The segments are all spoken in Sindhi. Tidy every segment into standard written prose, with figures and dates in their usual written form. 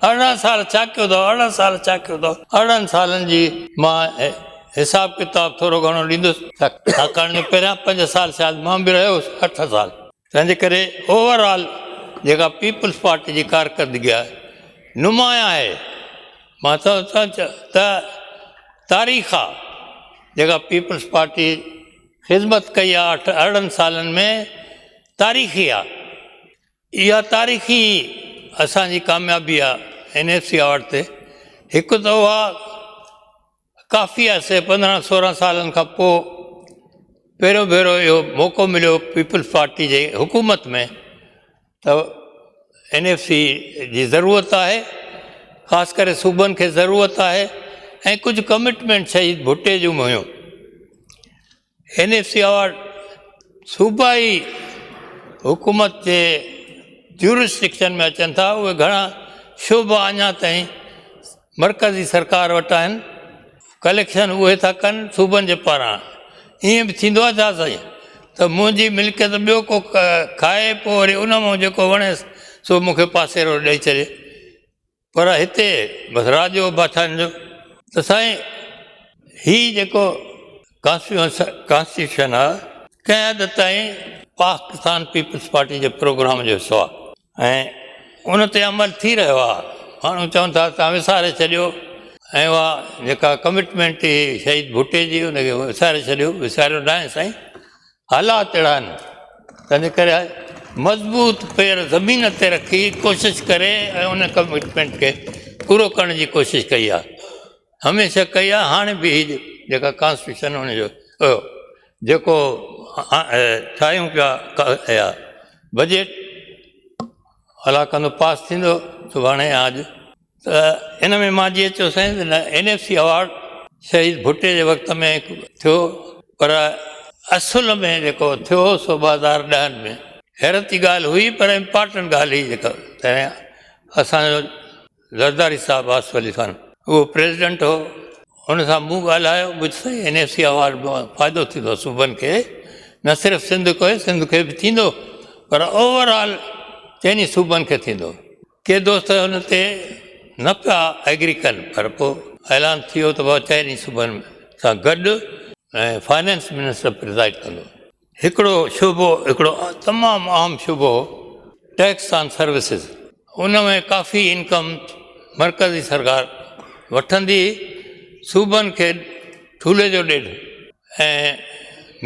18 سال ڇا ڪيو اٿو، 18 سال ڇا ڪيو اٿو؟ 18 سالن جي مان حساب ڪتاب ٿورو گهڻو ڏيندس، ڇاڪاڻ جو پهريان پنج سال شايد مان به رهيو هوس، اٺ سال. تنهن جي ڪري اوور آل جيڪا پيپلز پارٽي جي ڪارڪردگي آهي نمايان آهي. مان چوان ته تاريخ آ جيڪا پيپلز پارٽي خدمت ڪئي آ اٺ 18 سالن ۾ تاريخي آ. اها تاريخي اسان جي ڪاميابي آ اين ايف سي ايوارڊ تي. هڪ ته اها ڪافي عرصي 15 16 سالن کان پوء پهريون ڀيرو اهو موقعو مليو پيپلز پارٽي جي حڪومت ۾ ته اين ايف سي جي ضرورت آهي، خاص ڪري صوبن کي ضرورت آهي ۽ ڪجهه ڪمٽمينٽ شهيد ڀٽي جون به هيون. اين ايف سي ايوارڊ صوبائي حڪومت جي جيورسڊڪشن ۾ اچن ٿا، اهي گهڻا شعبا اڃا تائين مرڪزي سرڪار وٽ آهن، ڪليڪشن اهي ٿا ڪن صوبن جي پاران. ائين به ٿيندو آهي ڇا سائين ته منهنجي ملڪيت ٻيو ڪو کائي پوء وري ان مان جيڪو وڻيس سو مون کي پاسيرو ڏئي ڇڏي، پر هتي بس راڄ هو بادشاهن جو. ته سائين هي جيڪو ڪانسٽيٽيوشن آهي ڪنهن حد تائين پاڪستان پيپلز پارٽي جي پروگرام جو حصو آهي ۽ ان تي عمل ٿي رهيو آهي. ماڻهو چون ٿا توهان وساري ڇڏيو ۽ اها جيڪا ڪمٽمينٽ هئي شهيد ڀٽي جي ان کي وساري ڇڏيو. وساريو ناهي سائين، حالات اهڙا آهن، تنهنجي ڪري مضبوط پير زمين تي رکي ڪوشش ڪري ۽ ان ڪمٽمينٽ کي پورو ڪرڻ جي ڪوشش ڪئي آهي، هميشه ڪئي آهي. هاڻي به هي جيڪا ڪانسٽيٽيوشن ان جو جيڪو ٺاهيون پيا اها بجيٽ الله ڪندو پاس ٿيندو سڀاڻي يا اڄ. ته ان ۾ مان جيئن چيو سائين ته اين ايف سي ايوارڊ شهيد ڀٽي جي وقت ۾ ٿيو، پر اصل ۾ جيڪو ٿيو سو 2010 ۾. حيرت جي ڳالهه هئي پر امپارٽنٽ ڳالهه هئي جيڪا تڏهن اسانجو زرداري صاحب آصف علي خان اهو پريزيڊنٽ هو، ان سان مون ڳالهايو، ٻڌ سائين اين ايف سي ايوارڊ فائدو ٿيندو صوبن کي، نه صرف سنڌ کي، سنڌ کي به ٿيندو پر اوور آل چئني صوبن کي ٿيندو. ڪي دوست ان تي نه پيا ايگري ڪن پر پوء اعلان ٿي ويو ته بابا چئني صوبن سان گڏ ۽ فائنانس منسٽر پرزائيڊ ڪندو. هڪڙو شعبو، هڪڙو تمام اهم شعبو هو ٽيڪس آن سروسز، ان ۾ ڪافي انڪم مرڪزي سرڪار وٺندي هئي، صوبن کي ٺولهي جو ڏيڍ ۽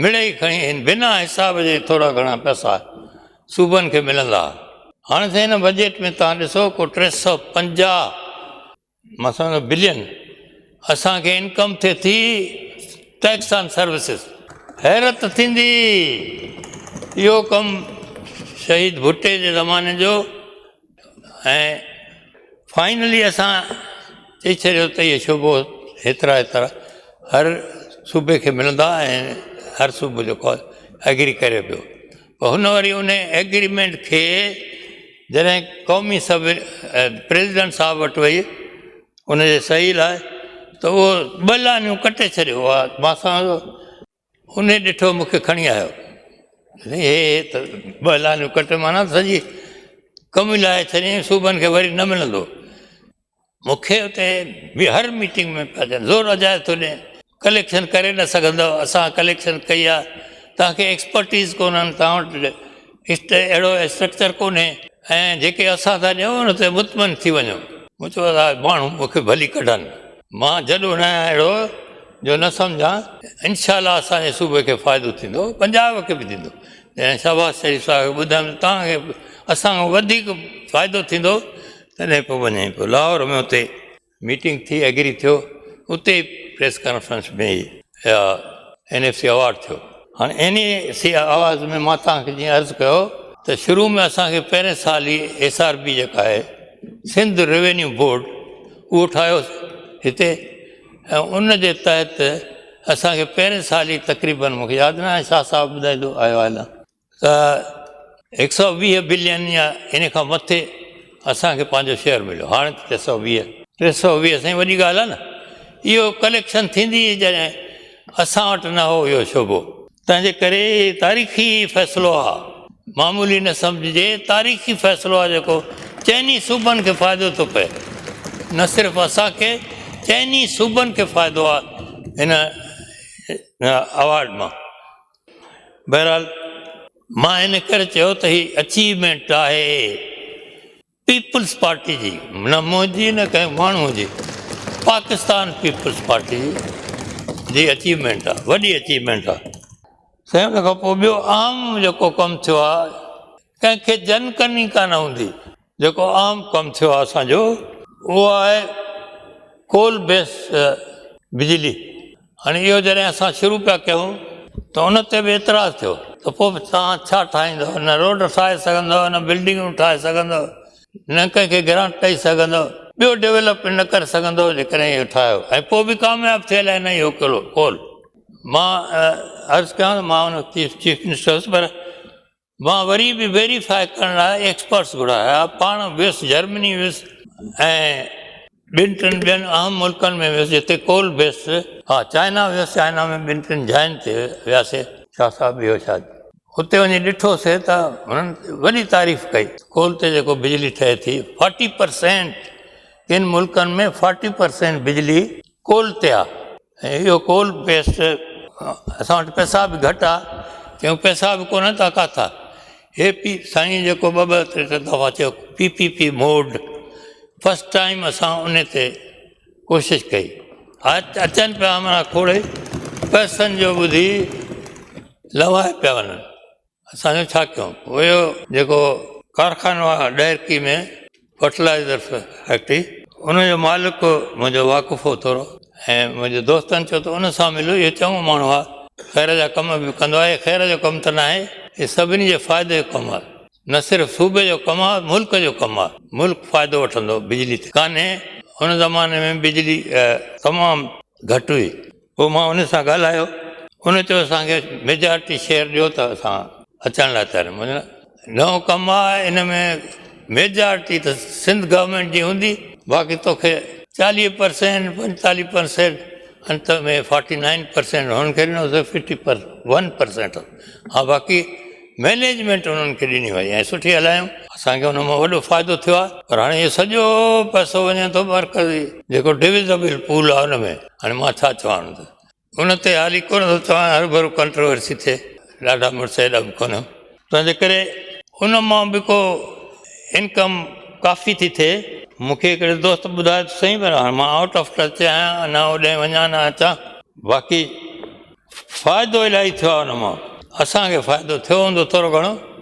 مڙئي کڻي بنا حساب جي ٿورا گهڻا پئسا صوبن کي ملندا. هاڻي سائين هن بجيٽ ۾ توهان ڏسو ڪو 350 مان سمجهان ٿو بلين اسان کي انڪم ٿئي ٿي ٽيڪس آن سروسز. حيرت ٿيندي اهو ڪم شهيد ڀٽي جي زماني جو ۽ فائنلي اسان چئي ڇڏيو ته اهي شعبو هيترا هيترا هر صوبي کي ملندا ۽ هر صوبو جيڪو آهي ايگري ڪري پيو. پر هن وري ان ايگريمينٽ کي جڏهن قومي سڀ پريزيڊنٽ صاحب وٽ وئي ان جي صحيح لاء ته اهو ٻه لائنون ڪٽي ڇڏيو. مان سان انهي ڏٺو مون کي کڻي آيو، هي ته ٻه لائنون ڪٽي معنيٰ سڄي ڪم ئي لاهي ڇڏيائين، صوبن کي وري نه ملندو. مون کي اتي به هر ميٽنگ ۾ پيا چون زور اجايو ٿو ڏين، ڪليڪشن ڪري نه سگهندؤ، اسان ڪليڪشن ڪئي آهي، توهان کي ايڪسپرٽيز ڪونهن، توهان وٽ اهڙو اسٽرڪچر ڪونهي ۽ جيڪي اسان ٿا ڏيون ان تي مطمئن ٿي وڃو. مون چيو ادا ماڻهو مون کي ڀلي ڪڍن، مان جڏو نه آهيان اهڙو جو نه سمجهان، انشاء الله اسان جي صوبي کي فائدو ٿيندو، پنجاب کي به ٿيندو. جڏهن شهباز شريف صاحب کي ٻڌايم ته توهان کي اسان کان وڌيڪ فائدو ٿيندو، تڏهن پوء وڃي پيو لاهور ۾ اتي ميٽنگ ٿي، ايگري ٿيو، اتي ئي پريس ڪانفرنس ۾ ئي اين ايف سي ايوارڊ ٿيو. هاڻي اين ايف سي ايوارڊ ۾ مان توهان کي جيئن عرض ڪيو ته شروع ۾ اسان کي پهرين سال ئي ايس آر بي جيڪا آهي سنڌ روينيو بورڊ اهو ٺاهيو هتي ۽ ان جي تحت اسان کي پهرين سال ئي تقريبن مون کي ياد نه آهي شاهه صاحب ٻڌائيندو آيو آهي نه ته 120 بلين يا ان کان مٿي اسان کي پنهنجو شيئر مليو. هاڻي ته 320. 320 سائين وڏي ڳالهه آهي نه. اهو ڪليڪشن ٿيندي ئي جڏهن اسان وٽ نه هو اهو شعبو. تنهنجي ڪري تاريخي فيصلو آهي، معمولي نه سمجهجي، تاريخي فيصلو آهي جيڪو چئني صوبن کي فائدو ٿو پئي. نه صرف اسان کي چئني صوبن کي فائدو آهي هن ايوارڊ مان. بهرحال مان ان ڪري چيو ته هي اچيومينٽ آهي پيپلز پارٽي جي، نه منهنجي نه ڪنهن ماڻهو جي، پاڪستان پيپلز پارٽي جي اچيومينٽ آهي، وڏي اچيومينٽ آهي. سائين ان کان پوء ٻيو عام جيڪو ڪم ٿيو آهي ڪنهن کي جن ڪني ڪانه هوندي، جيڪو عام ڪم ٿيو آهي اسان جو اهو آهي ڪول بيس بجلي. هاڻي اهو جڏهن اسان شروع پيا ڪيون ته ان تي به اعتراض ٿيو ته پوء به توهان ڇا ٺاهيندؤ، نه روڊ ٺاهي سگهندؤ، نه بلڊنگون ٺاهي سگهندؤ، نه ڪنهن کي گرانٽ ڏئي سگهندؤ، ٻيو ڊولپمينٽ نه ڪري سگهندؤ جيڪڏهن اهو ٺاهيو ۽ پوء به ڪامياب ٿيل آهي نه اهو ڪلو ڪول. مان عرض ڪيان ته مان ان چيف منسٽر هوس پر مان وري به ويريفائي ڪرڻ لاء ايڪسپرٽس گهرايا، پاڻ ويس جرمني ويس ۽ ٻن ٽن ٻين اهم ملڪن ۾ ويس جتي ڪول بيس، ها چائنا ويس، چائنا ۾ ٻن ٽن جاين تي وياسي، شاهه صاحب به هيو شايد، اتي وڃي ڏٺوسي ته هنن وڏي تعريف ڪئي، ڪول تي جيڪو بجلي ٺهي ٿي فارٽي پرسينٽ ڪن ملڪن ۾ فارٽي پرسينٽ بجلي ڪول تي آ ۽ اهو ڪول بيس اسان وٽ پئسا به گهٽ آ چيون پئسا به ڪونهن ته ڪاٿا هي پي سائين جيڪو ٻه ٻه ٽي ٽي دفعا چيو P P P mode first time اسان ان تي ڪوشش ڪئي اچن پيا معنيٰ کوڙي پئسن جو ٻڌي لوائي پيا وڃن. اسان جو ڇا ڪيون؟ اهو جيڪو ڪارخانو آهي ڏهرڪي ۾ فرٽلائزر فيڪٽري ان جو مالڪ منهنجو واقف هو ٿورو ۽ منهنجي دوستن چيو ته ان سان ملو اهو چڱو ماڻهو آهي خير جا ڪم به ڪندو آهي خير جو ڪم ته ناهي هي سڀني جي فائدي جو ڪم آهي نه صرف صوبي جو ڪم آهي ملڪ جو ڪم آهي ملڪ فائدو وٺندو بجلي تي ڪانهي ان زماني ۾ بجلي تمام گهٽ هئي. پوء مان ان سان ڳالهايو، ان چيو اسان کي ميجارٽي شيئر ڏيو ته اسان اچڻ لاء تيار آهيون. مون چيو نئون ڪم آهي ان ۾ ميجارٽي ته سنڌ گورنمينٽ جي هوندي، باقي توکي 40 پرسينٽ 45 پرسينٽ انت ۾ 49 پرسينٽ هنن کي ڏنوسي ففٽي پر ون پرسينٽ ها باقي مئنيجمينٽ انهن کي ڏني وئي ۽ سٺي هلايون. اسان کي ان مان وڏو فائدو ٿيو آهي پر هاڻي اهو سڄو پئسو وڃي ٿو مرڪزي جيڪو ڊويزبل پول آهي ان ۾ هاڻي مان ڇا چوان ان تي ان تي حالي ڪونه ٿو چوان هرڀرو ڪنٽروورسي ٿئي ڏاڍا مڙس ايڏا به ڪونهن تنهنجي ڪري ان مان به ڪو انڪم ڪافي ٿي ٿئي. مون کي هڪڙي دوست ٻڌايو ته سائين پر هاڻي مان آئوٽ آف ٽچ آهيان نه اوڏانهن وڃان نه اچان باقي فائدو الاهي ٿيو آهي ان مان اسان کي فائدو ٿيو هوندو ٿورو گهڻو.